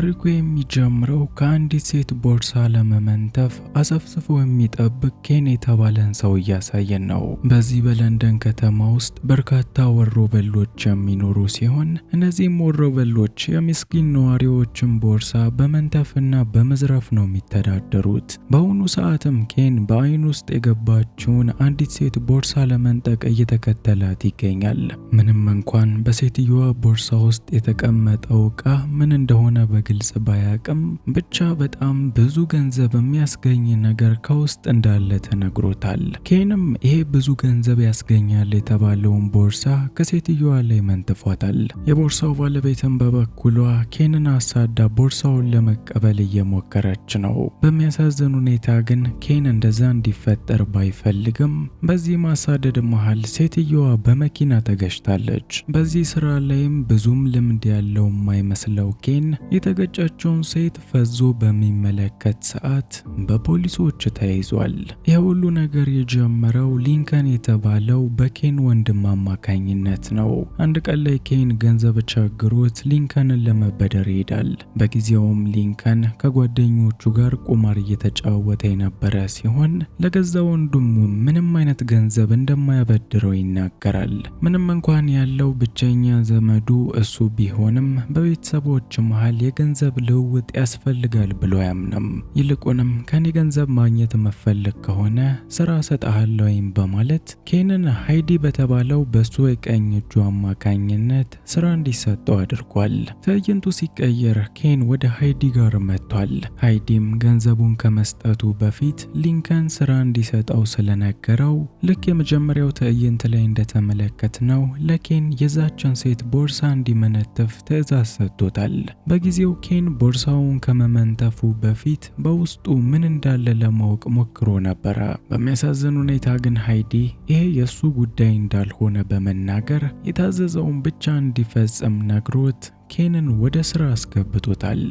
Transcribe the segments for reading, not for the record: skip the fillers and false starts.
ታሪኩ የሚጀምረው ከአንዲት ሴት ቦርሳ ለመመንተፍ አሰፍስፎ የሚጠብቅ ኬን የተባለን ሰው እያሳየን ነው። በዚህ በለንደን ከተማ ውስጥ በርካታ ወሮ በሎች የሚኖሩ ሲሆን እነዚህም ወሮ በሎች የምስኪን ነዋሪዎችን ቦርሳ በመንተፍና በመዝረፍ ነው የሚተዳደሩት። በአሁኑ ሰዓትም ኬን በአይን ውስጥ የገባችውን አንዲት ሴት ቦርሳ ለመንጠቅ እየተከተላት ይገኛል። ምንም እንኳን በሴትዮዋ ቦርሳ ውስጥ የተቀመጠው ዕቃ ምን እንደሆነ በግልጽ ባያቅም ብቻ በጣም ብዙ ገንዘብ የሚያስገኝ ነገር ከውስጥ እንዳለ ተነግሮታል። ኬንም ይሄ ብዙ ገንዘብ ያስገኛል የተባለውን ቦርሳ ከሴትዮዋ ላይ መንትፏታል። የቦርሳው ባለቤትም በበኩሏ ኬንን አሳዳ ቦርሳውን ለመቀበል እየሞከረች ነው። በሚያሳዝን ሁኔታ ግን ኬን እንደዛ እንዲፈጠር ባይፈልግም በዚህ ማሳደድ መሃል ሴትዮዋ በመኪና ተገጭታለች። በዚህ ስራ ላይም ብዙም ልምድ ያለው የማይመስለው ኬን የተገጨችውን ሴት ፈዞ በሚመለከት ሰዓት በፖሊሶች ተይዟል። ይህ ሁሉ ነገር የጀመረው ሊንከን የተባለው በኬን ወንድም አማካኝነት ነው። አንድ ቀን ላይ ኬን ገንዘብ ቸግሮት ሊንከንን ለመበደር ይሄዳል። በጊዜውም ሊንከን ከጓደኞቹ ጋር ቁማር እየተጫወተ የነበረ ሲሆን ለገዛ ወንድሙ ምንም አይነት ገንዘብ እንደማያበድረው ይናገራል። ምንም እንኳን ያለው ብቸኛ ዘመዱ እሱ ቢሆንም በቤተሰቦች መሃል የገንዘብ ልውውጥ ያስፈልጋል ብሎ አያምንም። ይልቁንም ከኔ ገንዘብ ማግኘት የምትፈልግ ከሆነ ስራ እሰጥሃለሁ በማለት ኬንን ሃይዲ በተባለው በሱ የቀኝ እጁ አማካኝነት ስራ እንዲሰጠው አድርጓል። ትዕይንቱ ሲቀየር ኬን ወደ ሃይዲ ጋር መጥቷል። ሃይዲም ገንዘቡን ከመስጠቱ በፊት ሊንከን ስራ እንዲሰጠው ስለነገረው ልክ የመጀመሪያው ትዕይንት ላይ እንደተመለከትነው ለኬን የዛችን ሴት ቦርሳ እንዲመነትፍ ትዕዛዝ ሰጥቶታል። በጊዜው ኬን ቦርሳውን ከመመንተፉ በፊት በውስጡ ምን እንዳለ ለማወቅ ሞክሮ ነበረ። በሚያሳዝን ሁኔታ ግን ሃይዲ ይሄ የሱ ጉዳይ እንዳልሆነ በመናገር የታዘዘውን ብቻ እንዲፈጽም ነግሮት ኬንን ወደ ስራ አስገብቶታል።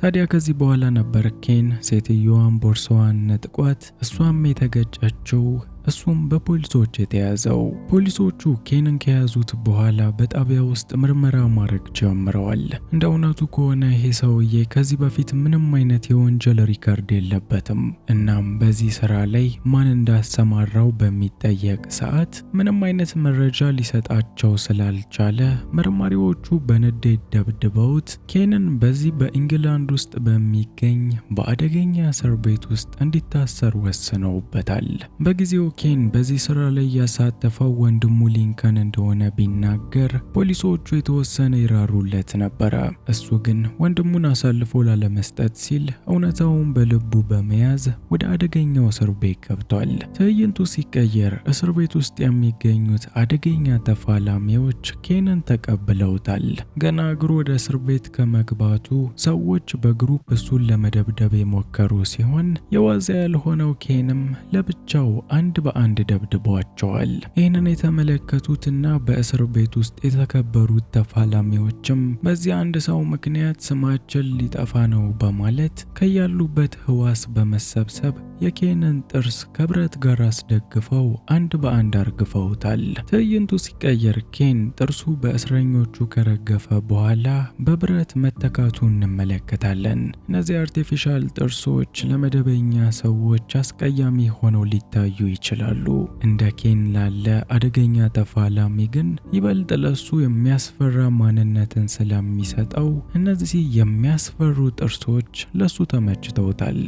ታዲያ ከዚህ በኋላ ነበር ኬን ሴትዮዋን ቦርሳዋን ነጥቋት እሷም የተገጨችው እሱም በፖሊሶች የተያዘው። ፖሊሶቹ ኬንን ከያዙት በኋላ በጣቢያ ውስጥ ምርመራ ማድረግ ጀምረዋል። እንደ እውነቱ ከሆነ ይሄ ሰውዬ ከዚህ በፊት ምንም አይነት የወንጀል record የለበትም። እናም በዚህ ስራ ላይ ማን እንዳሰማራው በሚጠየቅ ሰዓት ምንም አይነት መረጃ ሊሰጣቸው ስላልቻለ መርማሪዎቹ በንዴት ደብድበውት ኬንን በዚህ በኢንግላንድ ውስጥ በሚገኝ በአደገኛ እስር ቤት ውስጥ እንዲታሰር ወስነውበታል። በጊዜው ኬን በዚህ ስራ ላይ ያሳተፈው ወንድሙ ሊንከን እንደሆነ ቢናገር ፖሊሶቹ የተወሰነ ይራሩለት ነበረ። እሱ ግን ወንድሙን አሳልፎ ላለመስጠት ሲል እውነታውን በልቡ በመያዝ ወደ አደገኛው እስር ቤት ገብቷል። ትዕይንቱ ሲቀየር እስር ቤት ውስጥ የሚገኙት አደገኛ ተፋላሚዎች ኬንን ተቀብለውታል። ገና እግሩ ወደ እስር ቤት ከመግባቱ ሰዎች በ group እሱን ለመደብደብ የሞከሩ ሲሆን የዋዛ ያልሆነው ኬንም ለብቻው አንድ በአንድ ደብድቧቸዋል። ይህንን የተመለከቱትና በእስር ቤት ውስጥ የተከበሩት ተፋላሚዎችም በዚህ አንድ ሰው ምክንያት ስማችን ሊጠፋ ነው በማለት ከያሉበት ህዋስ በመሰብሰብ የኬንን ጥርስ ከብረት ጋር አስደግፈው አንድ በአንድ አርግፈውታል። ትዕይንቱ ሲቀየር ኬን ጥርሱ በእስረኞቹ ከረገፈ በኋላ በብረት መተካቱ እንመለከታለን። እነዚህ artificial ጥርሶች ለመደበኛ ሰዎች አስቀያሚ ሆነው ሊታዩ ይችላሉ። እንደ ኬን ላለ አደገኛ ተፋላሚ ግን ይበልጥ ለሱ የሚያስፈራ ማንነትን ስለሚሰጠው እነዚህ የሚያስፈሩ ጥርሶች ለሱ ተመችተውታል።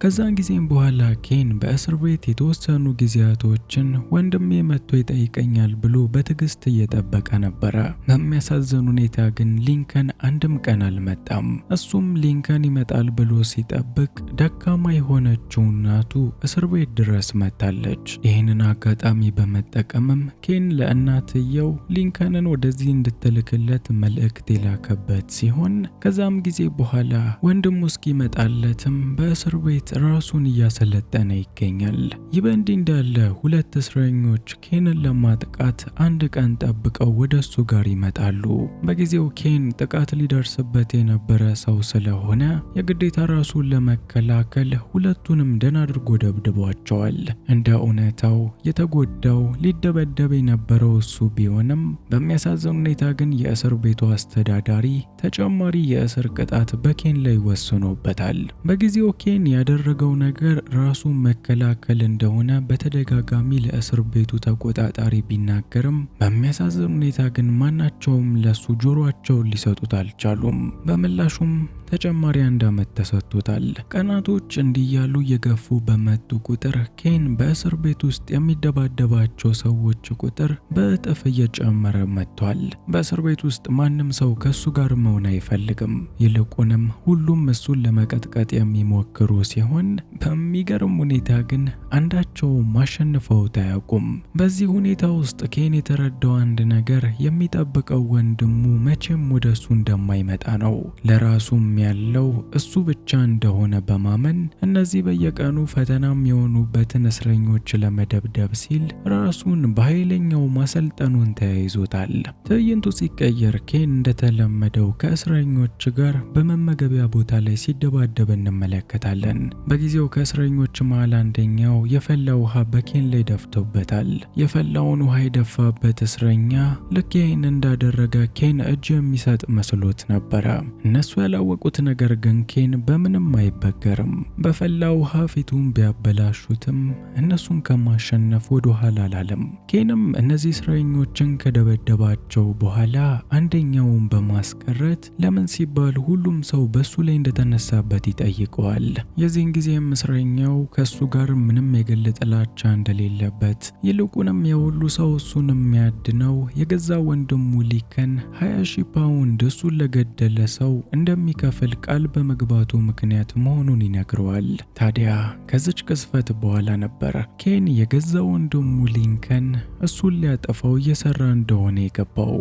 ከዛን ጊዜም በኋላ ኬን በእስር ቤት የተወሰኑ ጊዜያቶችን ወንድሜ መጥቶ ይጠይቀኛል ብሎ በትዕግስት እየጠበቀ ነበረ። በሚያሳዝን ሁኔታ ግን ሊንከን አንድም ቀን አልመጣም። እሱም ሊንከን ይመጣል ብሎ ሲጠብቅ ደካማ የሆነችው እናቱ እስር ቤት ድረስ መጥታለች። ይህንን አጋጣሚ በመጠቀምም ኬን ለእናትየው ሊንከንን ወደዚህ እንድትልክለት መልእክት የላከበት ሲሆን ከዛም ጊዜ በኋላ ወንድሙ እስኪመጣለትም በእስር ቤት ራሱን እያሰለጠነ ይገኛል። ይህ በእንዲህ እንዳለ ሁለት እስረኞች ኬንን ለማጥቃት አንድ ቀን ጠብቀው ወደ እሱ ጋር ይመጣሉ። በጊዜው ኬን ጥቃት ሊደርስበት የነበረ ሰው ስለሆነ የግዴታ ራሱን ለመከላከል ሁለቱንም ደህና አድርጎ ደብድቧቸዋል። እንደ እውነታው የተጎዳው ሊደበደብ የነበረው እሱ ቢሆንም በሚያሳዝን ሁኔታ ግን የእስር ቤቱ አስተዳዳሪ ተጨማሪ የእስር ቅጣት በኬን ላይ ወስኖበታል። በጊዜው ኬን ያደረገው ነገር ራሱን መከላከል እንደሆነ በተደጋጋሚ ለእስር ቤቱ ተቆጣጣሪ ቢናገርም በሚያሳዝን ሁኔታ ግን ማናቸውም ለሱ ጆሮአቸውን ሊሰጡት አልቻሉም። በምላሹም ተጨማሪ 1 ዓመት ተሰጥቶታል። ቀናቶች እንዲህ ያሉ እየገፉ በመጡ ቁጥር ኬን በእስር ቤት ውስጥ የሚደባደባቸው ሰዎች ቁጥር በእጥፍ እየጨመረ መጥቷል። በእስር ቤት ውስጥ ማንም ሰው ከሱ ጋር መሆን አይፈልግም። ይልቁንም ሁሉም እሱን ለመቀጥቀጥ የሚሞክሩ ሲሆን በሚገርም ሁኔታ ግን አንዳቸውም አሸንፈውት አያውቁም። በዚህ ሁኔታ ውስጥ ኬን የተረዳው አንድ ነገር የሚጠብቀው ወንድሙ መቼም ወደ እሱ እንደማይመጣ ነው። ለራሱም ያለው እሱ ብቻ እንደሆነ በማመን እነዚህ በየቀኑ ፈተናም የሆኑበትን እስረኞች ለመደብደብ ሲል ራሱን በኃይለኛው ማሰልጠኑን ተያይዞታል። ትዕይንቱ ሲቀየር ኬን እንደተለመደው ከእስረኞች ጋር በመመገቢያ ቦታ ላይ ሲደባደብ እንመለከታለን። በጊዜው ከእስረኞች መሃል አንደኛው የፈላ ውሃ በኬን ላይ ደፍቶበታል። የፈላውን ውሃ የደፋበት እስረኛ ልክ ይህን እንዳደረገ ኬን እጅ የሚሰጥ መስሎት ነበረ። እነሱ ያላወቁት ነገር ግን ኬን በምንም አይበገርም። በፈላ ውሃ ፊቱን ቢያበላሹትም እነሱን ከማሸነፍ ወደ ኋላ አላለም። ኬንም እነዚህ እስረኞችን ከደበደባቸው በኋላ አንደኛውን በማስቀረት ለምን ሲባል ሁሉም ሰው በሱ ላይ እንደተነሳበት ይጠይቀዋል። የዚህን ጊዜም እስረኛው ከሱ ጋር ምንም የግል ጥላቻ እንደሌለበት ይልቁንም የሁሉ ሰው እሱን የሚያድነው የገዛ ወንድሙ ሊከን 20,000 ፓውንድ እሱን ለገደለ ሰው እንደሚከፍል ቃል በመግባቱ ምክንያት መሆኑን ይነግረዋል። ታዲያ ከዚች ቅጽበት በኋላ ነበር ኬን የገዛ ወንድሙ ሊንከን እሱን ሊያጠፋው እየሰራ እንደሆነ የገባው።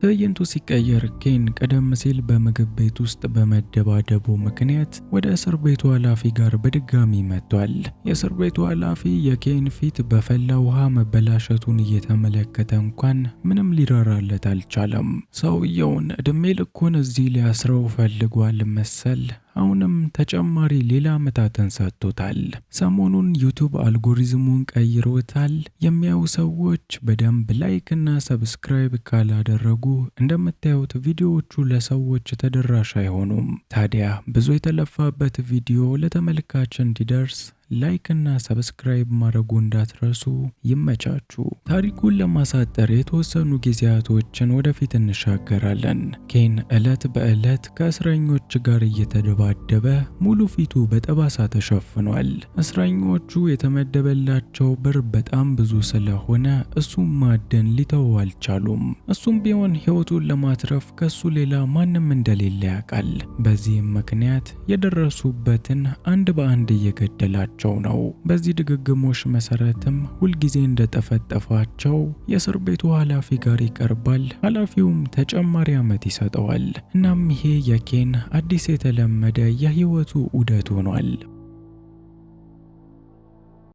ትዕይንቱ ሲቀየር ኬን ቀደም ሲል በምግብ ቤት ውስጥ በመደባደቡ ምክንያት ወደ እስር ቤቱ ኃላፊ ጋር በድጋሚ መጥቷል። የእስር ቤቱ ኃላፊ የኬን ፊት በፈላ ውሃ መበላሸቱን እየተመለከተ እንኳን ምንም ሊራራለት አልቻለም። ሰውየውን እድሜ ልኩን እዚህ ሊያስረው ፈልጓል መሰል። አሁንም ተጨማሪ ሌላ ዓመታትን ሰጥቶታል። ሰሞኑን ዩቲዩብ አልጎሪዝሙን ቀይሮታል። የሚያዩ ሰዎች በደንብ like እና subscribe ካላደረጉ እንደምታዩት ቪዲዮዎቹ ለሰዎች ተደራሽ አይሆኑም። ታዲያ ብዙ የተለፋበት ቪዲዮ ለተመልካች እንዲደርስ like እና subscribe ማድረጉ እንዳትረሱ። ይመቻችሁ። ታሪኩን ለማሳጠር የተወሰኑ ጊዜያቶችን ወደፊት እንሻገራለን። ኬን ዕለት በዕለት ከእስረኞች ጋር እየተደባደበ ሙሉ ፊቱ በጠባሳ ተሸፍኗል። እስረኞቹ የተመደበላቸው ብር በጣም ብዙ ስለሆነ እሱም ማደን ሊተው አልቻሉም። እሱም ቢሆን ሕይወቱን ለማትረፍ ከሱ ሌላ ማንም እንደሌለ ያውቃል። በዚህም ምክንያት የደረሱበትን አንድ በአንድ እየገደላቸው ነው። በዚህ ድግግሞሽ መሰረትም ሁልጊዜ እንደጠፈጠፋቸው የእስር ቤቱ ኃላፊ ጋር ይቀርባል። ኃላፊውም ተጨማሪ ዓመት ይሰጠዋል። እናም ይሄ የኬን አዲስ የተለመደ የህይወቱ ዑደት ሆኗል።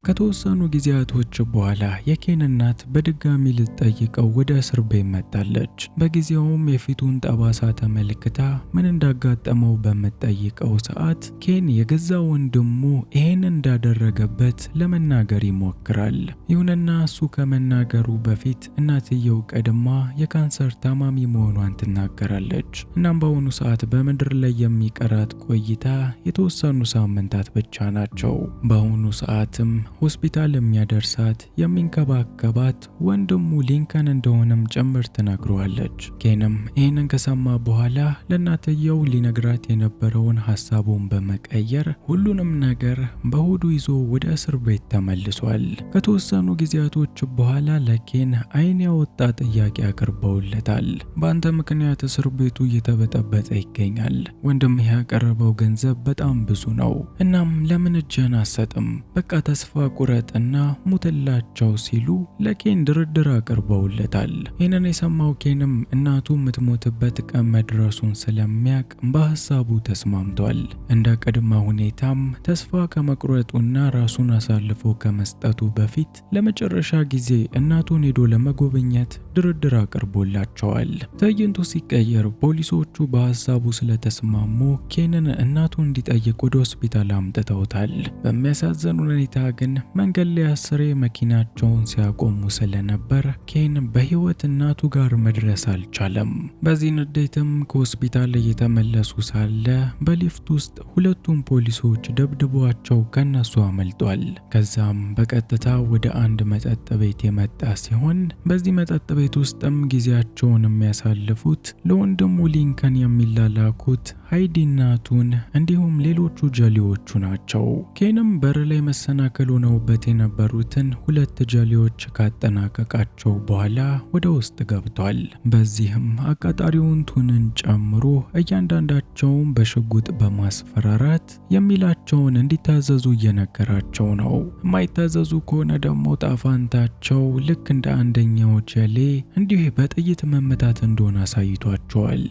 ከተወሰኑ ጊዜያቶች በኋላ የኬን እናት በድጋሚ ልትጠይቀው ወደ እስር ቤት መጣለች። በጊዜውም የፊቱን ጠባሳ ተመልክታ ምን እንዳጋጠመው በምትጠይቀው ሰዓት ኬን የገዛ ወንድሙ ይሄን እንዳደረገበት ለመናገር ይሞክራል። ይሁንና እሱ ከመናገሩ በፊት እናትየው ቀድማ የካንሰር ታማሚ መሆኗን ትናገራለች። እናም በአሁኑ ሰዓት በምድር ላይ የሚቀራት ቆይታ የተወሰኑ ሳምንታት ብቻ ናቸው። በአሁኑ ሰዓትም ሆስፒታል የሚያደርሳት የሚንከባከባት ወንድሙ ሊንከን እንደሆነም ጭምር ትነግረዋለች። ኬንም ይህንን ከሰማ በኋላ ለእናትየው ሊነግራት የነበረውን ሀሳቡን በመቀየር ሁሉንም ነገር በሆዱ ይዞ ወደ እስር ቤት ተመልሷል። ከተወሰኑ ጊዜያቶች በኋላ ለኬን ዓይን ያወጣ ጥያቄ አቅርበውለታል። በአንተ ምክንያት እስር ቤቱ እየተበጠበጠ ይገኛል። ወንድምህ ያቀረበው ገንዘብ በጣም ብዙ ነው። እናም ለምን እጅህን አትሰጥም? በቃ ተስፋ ቁረጥና ሙትላቸው ሲሉ ለኬን ድርድር አቅርበውለታል። ይህንን የሰማው ኬንም እናቱ የምትሞትበት ቀን መድረሱን ስለሚያውቅ በሀሳቡ ተስማምቷል። እንደ ቅድመ ሁኔታም ተስፋ ከመቁረጡና ራሱን አሳልፎ ከመስጠቱ በፊት ለመጨረሻ ጊዜ እናቱን ሄዶ ለመጎብኘት ድርድር አቅርቦላቸዋል። ትዕይንቱ ሲቀየር ፖሊሶቹ በሀሳቡ ስለተስማሙ ኬንን እናቱን እንዲጠይቅ ወደ ሆስፒታል አምጥተውታል። በሚያሳዝን ሁኔታ ግን መንገድ ላይ 10 መኪናቸውን ሲያቆሙ ስለነበር ኬን በህይወት እናቱ ጋር መድረስ አልቻለም። በዚህ ንዴትም ከሆስፒታል እየተመለሱ ሳለ በሊፍት ውስጥ ሁለቱም ፖሊሶች ደብድቧቸው ከነሱ አመልጧል። ከዛም በቀጥታ ወደ አንድ መጠጥ ቤት የመጣ ሲሆን በዚህ መጠጥ ቤት ውስጥም ጊዜያቸውን የሚያሳልፉት ለወንድሙ ሊንከን የሚላላኩት ሃይዲ እናቱን እንዲሁም ሌሎቹ ጀሌዎቹ ናቸው። ኬንም በር ላይ መሰናከል ሆነውበት የነበሩትን ሁለት ጀሌዎች ካጠናቀቃቸው በኋላ ወደ ውስጥ ገብቷል። በዚህም አቃጣሪውን ቱንን ጨምሮ እያንዳንዳቸውን በሽጉጥ በማስፈራራት የሚላቸውን እንዲታዘዙ እየነገራቸው ነው። የማይታዘዙ ከሆነ ደግሞ ጣፋንታቸው ልክ እንደ አንደኛው ጀሌ እንዲሁ በጥይት መመታት እንደሆነ አሳይቷቸዋል።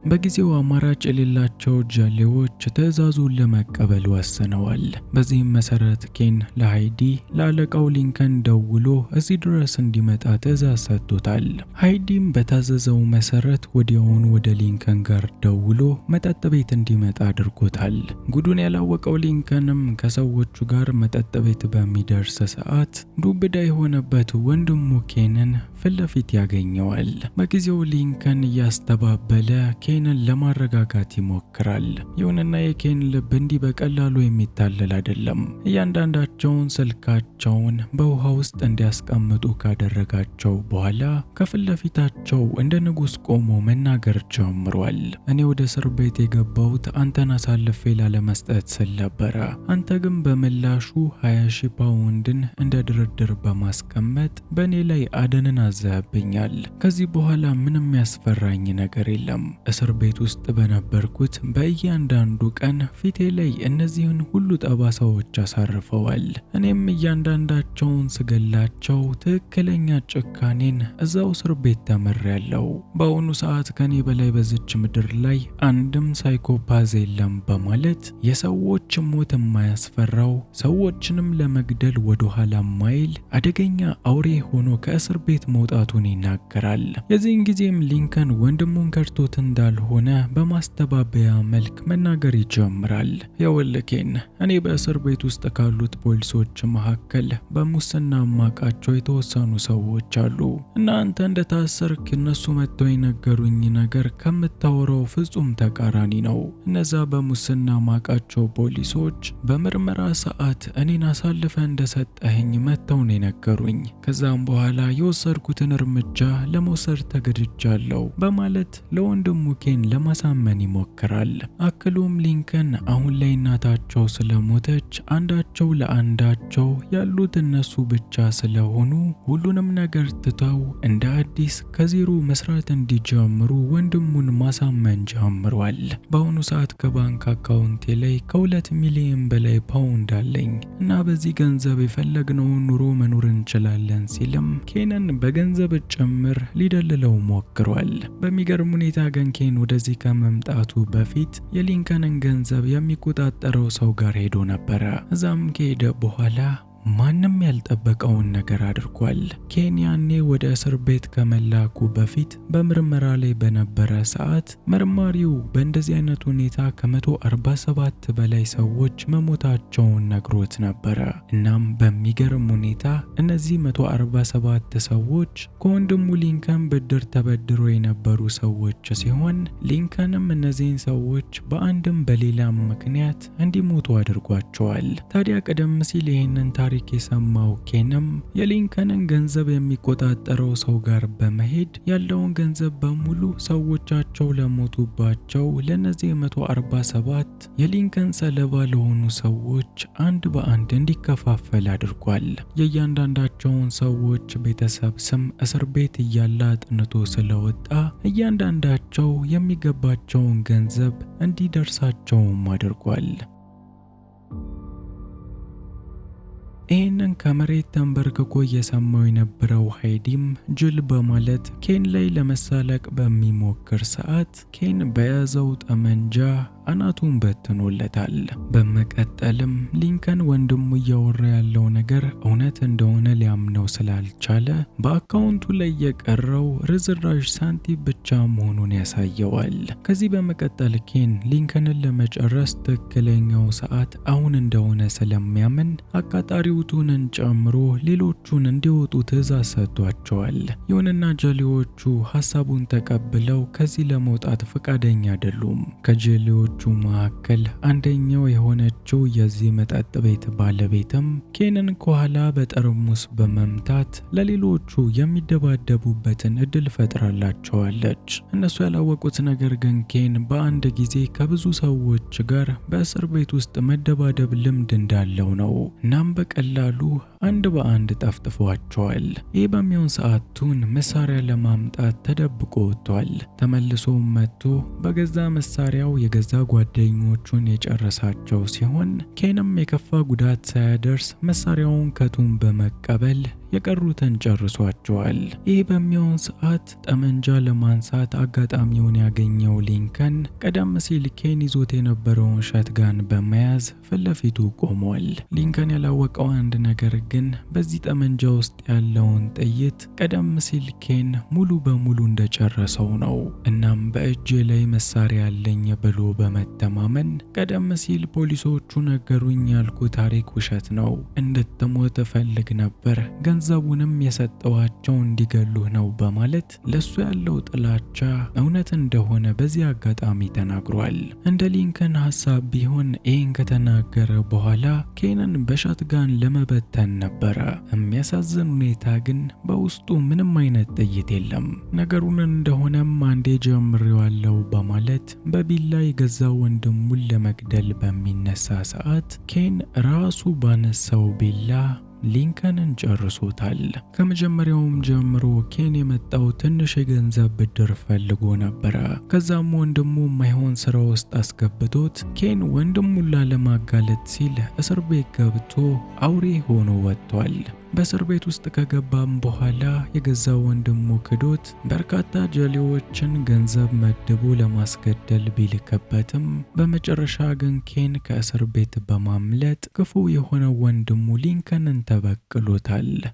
በጊዜው አማራጭ የሌላቸው ጀሌዎች ትዕዛዙን ለመቀበል ወስነዋል። በዚህም መሰረት ኬን ለሃይዲ ለአለቃው ሊንከን ደውሎ እዚህ ድረስ እንዲመጣ ትዕዛዝ ሰጥቶታል። ሃይዲም በታዘዘው መሰረት ወዲያውኑ ወደ ሊንከን ጋር ደውሎ መጠጥ ቤት እንዲመጣ አድርጎታል። ጉዱን ያላወቀው ሊንከንም ከሰዎቹ ጋር መጠጥ ቤት በሚደርስ ሰዓት ዱብዳ የሆነበት ወንድሙ ኬንን ፊት ለፊት ያገኘዋል። በጊዜው ሊንከን እያስተባበለ ኬንን ለማረጋጋት ይሞክራል። ይሁንና የኬን ልብ እንዲህ በቀላሉ የሚታለል አይደለም። እያንዳንዳቸውን ስልካቸውን በውሃ ውስጥ እንዲያስቀምጡ ካደረጋቸው በኋላ ከፊት ለፊታቸው እንደ ንጉሥ ቆሞ መናገር ጀምሯል። እኔ ወደ እስር ቤት የገባሁት አንተን አሳልፌ ላለመስጠት ስል ነበረ። አንተ ግን በምላሹ 20,000 ፓውንድን እንደ ድርድር በማስቀመጥ በእኔ ላይ አደንን አዘህብኛል። ከዚህ በኋላ ምንም ያስፈራኝ ነገር የለም። እስር ቤት ውስጥ በነበርኩት በእያንዳንዱ ቀን ፊቴ ላይ እነዚህን ሁሉ ጠባሳዎች አሳርፈዋል። እኔም እያንዳንዳቸውን ስገላቸው ትክክለኛ ጭካኔን እዛው እስር ቤት ተምሬያለሁ። በአሁኑ ሰዓት ከኔ በላይ በዚች ምድር ላይ አንድም psychopath የለም በማለት የሰዎች ሞት የማያስፈራው ሰዎችንም ለመግደል ወደኋላ ማይል አደገኛ አውሬ ሆኖ ከእስር ቤት መውጣቱን ይናገራል። የዚህን ጊዜም ሊንከን ወንድሙን ከድቶት እንዳልሆነ በማስተባበያ መልክ መናገር ይጀምራል። ይኸውልህ ኬን፣ እኔ በእስር ቤት ውስጥ ካሉት ፖሊሶች መካከል በሙስና ማቃቸው የተወሰኑ ሰዎች አሉ እና አንተ እንደታሰርክ እነሱ መጥተው የነገሩኝ ነገር ከምታወራው ፍጹም ተቃራኒ ነው። እነዛ በሙስና ማቃቸው ፖሊሶች በምርመራ ሰዓት እኔን አሳልፈ እንደሰጠኸኝ መጥተው ነው የነገሩኝ። ከዛም በኋላ የወሰድኩትን እርምጃ ለመውሰድ ተገድጃለሁ በማለት ለወንድሙ ኬን ለማሳመን ይሞክራል። አክሎም ሊንከን አሁን ላይ እናታቸው ስለሞተች አንዳቸው ለአንዳቸው ያሉት እነሱ ብቻ ስለሆኑ ሁሉንም ነገር ትተው እንደ አዲስ ከዜሮ መስራት እንዲጀምሩ ወንድሙን ማሳመን ጀምሯል። በአሁኑ ሰዓት ከባንክ አካውንቴ ላይ ከ2 ሚሊዮን በላይ ፓውንድ አለኝ እና በዚህ ገንዘብ የፈለግነውን ኑሮ መኖር እንችላለን ሲልም ኬንን በገንዘብ ጭምር ሊደልለው ሞክሯል። በሚገርም ሁኔታ ግን ኬን ወደዚህ ከመምጣቱ በፊት የሊንከንን ገንዘብ የሚቆጣጠረው ሰው ጋር ሄዶ ነበረ። እዛም ከሄደ በኋላ ማንም ያልጠበቀውን ነገር አድርጓል። ኬን ያኔ ወደ እስር ቤት ከመላኩ በፊት በምርመራ ላይ በነበረ ሰዓት መርማሪው በእንደዚህ አይነት ሁኔታ ከ147 በላይ ሰዎች መሞታቸውን ነግሮት ነበረ። እናም በሚገርም ሁኔታ እነዚህ 147 ሰዎች ከወንድሙ ሊንከን ብድር ተበድሮ የነበሩ ሰዎች ሲሆን ሊንከንም እነዚህን ሰዎች በአንድም በሌላም ምክንያት እንዲሞቱ አድርጓቸዋል። ታዲያ ቀደም ሲል ይህንን ታሪክ የሰማው ኬንም የሊንከንን ገንዘብ የሚቆጣጠረው ሰው ጋር በመሄድ ያለውን ገንዘብ በሙሉ ሰዎቻቸው ለሞቱባቸው ለነዚህ 147 የሊንከን ሰለባ ለሆኑ ሰዎች አንድ በአንድ እንዲከፋፈል አድርጓል። የእያንዳንዳቸውን ሰዎች ቤተሰብ ስም እስር ቤት እያለ አጥንቶ ስለወጣ እያንዳንዳቸው የሚገባቸውን ገንዘብ እንዲደርሳቸውም አድርጓል። ይህንን ከመሬት ተንበርክኮ እየሰማው የነበረው ሃይዲም ጅል በማለት ኬን ላይ ለመሳለቅ በሚሞክር ሰዓት ኬን በያዘው ጠመንጃ አናቱን በትኖለታል። በመቀጠልም ሊንከን ወንድሙ እያወራ ያለው ነገር እውነት እንደሆነ ሊያምነው ስላልቻለ በአካውንቱ ላይ የቀረው ርዝራዥ ሳንቲም ብቻ መሆኑን ያሳየዋል። ከዚህ በመቀጠል ኬን ሊንከንን ለመጨረስ ትክክለኛው ሰዓት አሁን እንደሆነ ስለሚያምን አቃጣሪው ቱንን ጨምሮ ሌሎቹን እንዲወጡ ትዕዛዝ ሰጥቷቸዋል። ይሁንና ጀሌዎቹ ሀሳቡን ተቀብለው ከዚህ ለመውጣት ፈቃደኛ አይደሉም። ከጀሌዎቹ መካከል አንደኛው የሆነችው የዚህ መጠጥ ቤት ባለቤትም ኬንን ከኋላ በጠርሙስ በመምታት ለሌሎቹ የሚደባደቡበትን እድል ፈጥራላቸዋለች። እነሱ ያላወቁት ነገር ግን ኬን በአንድ ጊዜ ከብዙ ሰዎች ጋር በእስር ቤት ውስጥ መደባደብ ልምድ እንዳለው ነው። እናም በቀላሉ አንድ በአንድ ጠፍጥፏቸዋል። ይህ በሚሆን ሰዓት ቱን መሳሪያ ለማምጣት ተደብቆ ወጥቷል። ተመልሶም መጥቶ በገዛ መሳሪያው የገዛ ጓደኞቹን የጨረሳቸው ሲሆን ኬንም የከፋ ጉዳት ሳያደርስ መሳሪያውን ከቱን በመቀበል የቀሩትን ጨርሷቸዋል። ይህ በሚሆን ሰዓት ጠመንጃ ለማንሳት አጋጣሚውን ያገኘው ሊንከን ቀደም ሲል ኬን ይዞት የነበረውን shotgun በመያዝ ፊት ለፊቱ ቆሟል። ሊንከን ያላወቀው አንድ ነገር ግን በዚህ ጠመንጃ ውስጥ ያለውን ጥይት ቀደም ሲል ኬን ሙሉ በሙሉ እንደጨረሰው ነው። እናም በእጄ ላይ መሳሪያ አለኝ ብሎ በመተማመን ቀደም ሲል ፖሊሶቹ ነገሩኝ ያልኩ ታሪክ ውሸት ነው፣ እንድትሞት እፈልግ ነበር፣ ገንዘቡንም የሰጠዋቸው እንዲገሉህ ነው በማለት ለሱ ያለው ጥላቻ እውነት እንደሆነ በዚህ አጋጣሚ ተናግሯል። እንደ ሊንከን ሀሳብ ቢሆን ይህን ከተናገረ በኋላ ኬንን በ shotgun ለመበተን ነበረ። የሚያሳዝን ሁኔታ ግን በውስጡ ምንም አይነት ጥይት የለም። ነገሩን እንደሆነም አንዴ ጀምሬዋለሁ በማለት በቢላ የገዛ ወንድሙን ለመግደል በሚነሳ ሰዓት ኬን ራሱ ባነሳው ቢላ ሊንከንን ጨርሶታል። ከመጀመሪያውም ጀምሮ ኬን የመጣው ትንሽ የገንዘብ ብድር ፈልጎ ነበረ። ከዛም ወንድሙ የማይሆን ስራ ውስጥ አስገብቶት ኬን ወንድሙን ላለማጋለጥ ሲል እስር ቤት ገብቶ አውሬ ሆኖ ወጥቷል። በእስር ቤት ውስጥ ከገባም በኋላ የገዛ ወንድሙ ክዶት በርካታ ጀሌዎችን ገንዘብ መድቦ ለማስገደል ቢልክበትም በመጨረሻ ግን ኬን ከእስር ቤት በማምለጥ ክፉ የሆነው ወንድሙ ሊንከንን ተበቅሎታል።